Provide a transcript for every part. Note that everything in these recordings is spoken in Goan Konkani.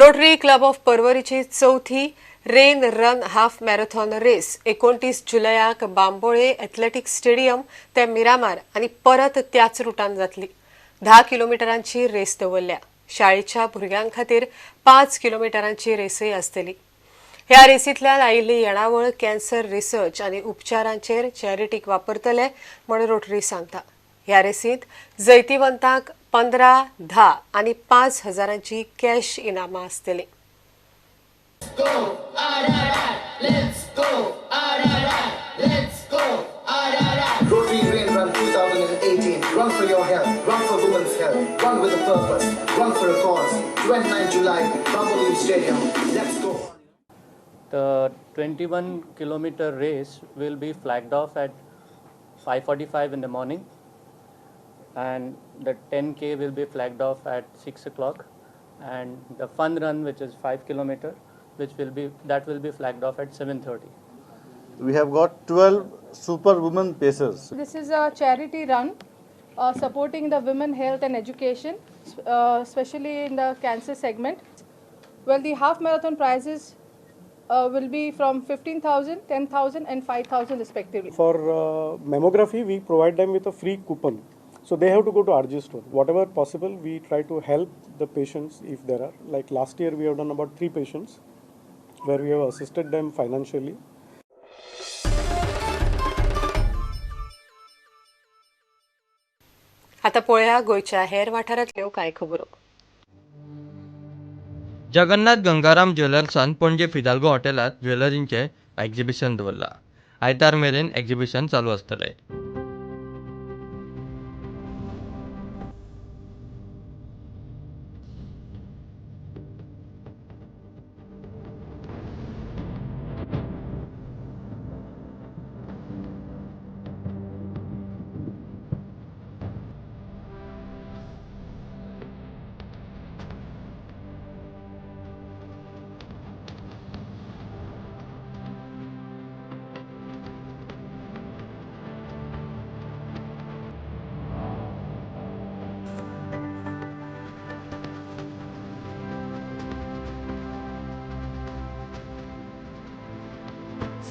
रोटरी क्लब ऑफ पर्वरीची चवथी rain run half marathon race 29 जुलयाक बांबोळे एथलेटिक स्टेडियम ते मिरामार आनी परत त्याच रुटान जातली. 10 किलोमिटरांची रेस दवरल्या. शाळेच्या भुरग्यां खातीर 5 किलोमिटरांची रेसय आसतली. ह्या रेसींतल्यान आयिल्ली येणावळ कॅन्सर रिसर्च आनी उपचारांचेर चॅरिटीक वापरतले म्हूण रोटरी सांगता. ह्या रेसींत जैतिवंतांक 15, 10 आनी 5 हजारांची कॅश इनामां आसतलीं. Rotary Rain Run 2018. Run for your health, run for women's health, run with a purpose, run for a cause. 29 July, Bambolim Stadium. Let's go. The 21-kilometer race will be flagged off at 5:45 in the morning, and the 10K will be flagged off at 6 o'clock, and the fun run, which is 5 kilometer, which will be that will be flagged off at 7:30. We have got 12 superwoman pacers. This is a charity run supporting the women health and education, especially in the cancer segment. Well, the half marathon prizes will be from 15,000, 10,000 and 5,000 respectively. For mammography, we provide them with a free coupon. So they have to go to RG store. Whatever possible, we try to help the patients if there are. Like last year, we have done about 3 patients where we have assisted them financially. आता पळोवया गोंयच्या हेर वाठारांतल्यो कांय खबरो. जगन्नाथ गंगाराम ज्वेलर्सान पणजे फिदाल्गो हॉटेलांत ज्वेलरींचें एक्झिबिशन दवरलां. आयतार मेरेन एक्झिबिशन चालू आसतलें.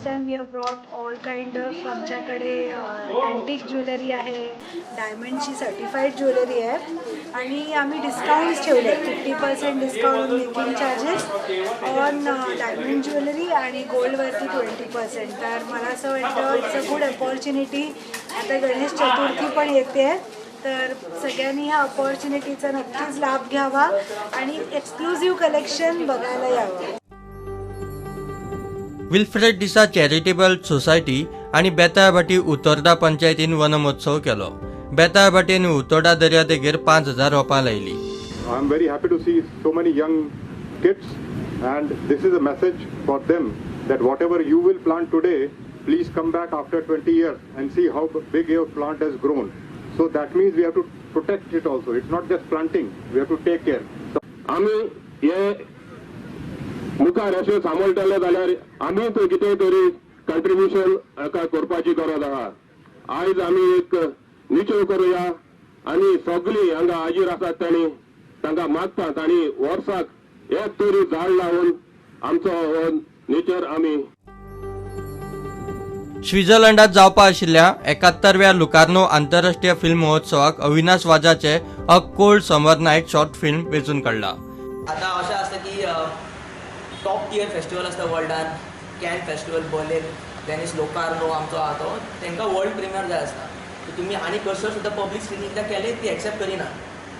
Time we have brought all kind of, आमच्याकडे अँटिक ज्वेलरी आहे, डायमंडची सर्टिफाईड ज्वेलरी आहे आणि आम्ही डिस्काउंट्स ठेवले आहेत. 50% discount on making charges on diamond jewellery आणि गोल्डवरती 20%. तर मला असं वाटतं it's a good opportunity. आता गणेश चतुर्थी पण येते आहे, तर सगळ्यांनी ह्या अपॉर्च्युनिटीचा नक्कीच लाभ घ्यावा आणि एक्सक्लुझिव्ह कलेक्शन बघायला यावं. विल्फ्रेड डिसा चॅरिटेबल सोसायटी आनी बेताळभाटी उतोर्डा पंचायतीन वनमहोत्सव केलो. बेताळभाटी आनी उतोर्डा दर्यादेगेर 5,000 रोपां लायली. I am very happy to see so many young kids, and this is a message for them that whatever you will plant today, please come back after 20 years and see how big your plant has grown. So that means we have to protect it also. It's not just planting, we have to take care. आमी हे मुखार अशें सांबाळटले जाल्यार आमी तो कितें तरी कंट्रिब्युशन हाका करपाची गरज आहा. आयज आमी एक निचेव करुया आनी सगळीं हांगा हाजीर आसात तांणी तांकां मागता तांणी वर्साक एक तरी झाड लावन आमचो हो नेचर आमी. स्वित्झर्लंडात जावपा आशिल्ल्या 71व्या लुकार्नो आंतरराष्ट्रीय फिल्म महोत्सवाक अविनाश वाजाचे a cold summer night short film वेंचून काडला. आतां अशें आसता की टॉप टियर फेस्टिवल आसता वर्ल्डान, Cannes festival, Berlin, Venice, Locarno आमचो आहा तो, तांकां वर्ल्ड प्रिमियर जाय आसता. सो तुमी आनी कसो सुद्दां पब्लीक स्क्रिनींग केलें ती एक्सेप्ट करिना.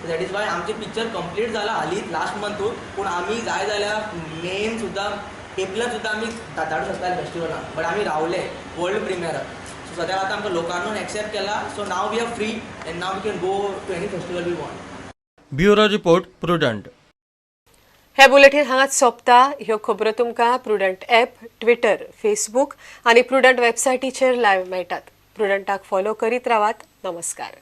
That is why आमचें पिक्चर कंप्लीट जालां हालींच लास्ट मंथूच, पूण आमी जाय जाल्यार मेन सुद्दां एप्रिलान सुद्दां आमी धाडूं शकताले फेस्टिवलान, बट आमी रावले वर्ल्ड प्रिमियराक. सो सद्याक आतां आमकां लोकार्नोन एक्सेप्ट केला. So now we are free and now we can go to any festival we want. Bureau report, Prudent. हे बुलेटीन हांगाच सोंपता. ह्यो खबरो तुमकां प्रुडंट ॲप, ट्विटर, फेसबूक आनी प्रुडंट वेबसायटीचेर लायव्ह मेळटात. प्रुडंटाक फॉलो करीत रावात. नमस्कार.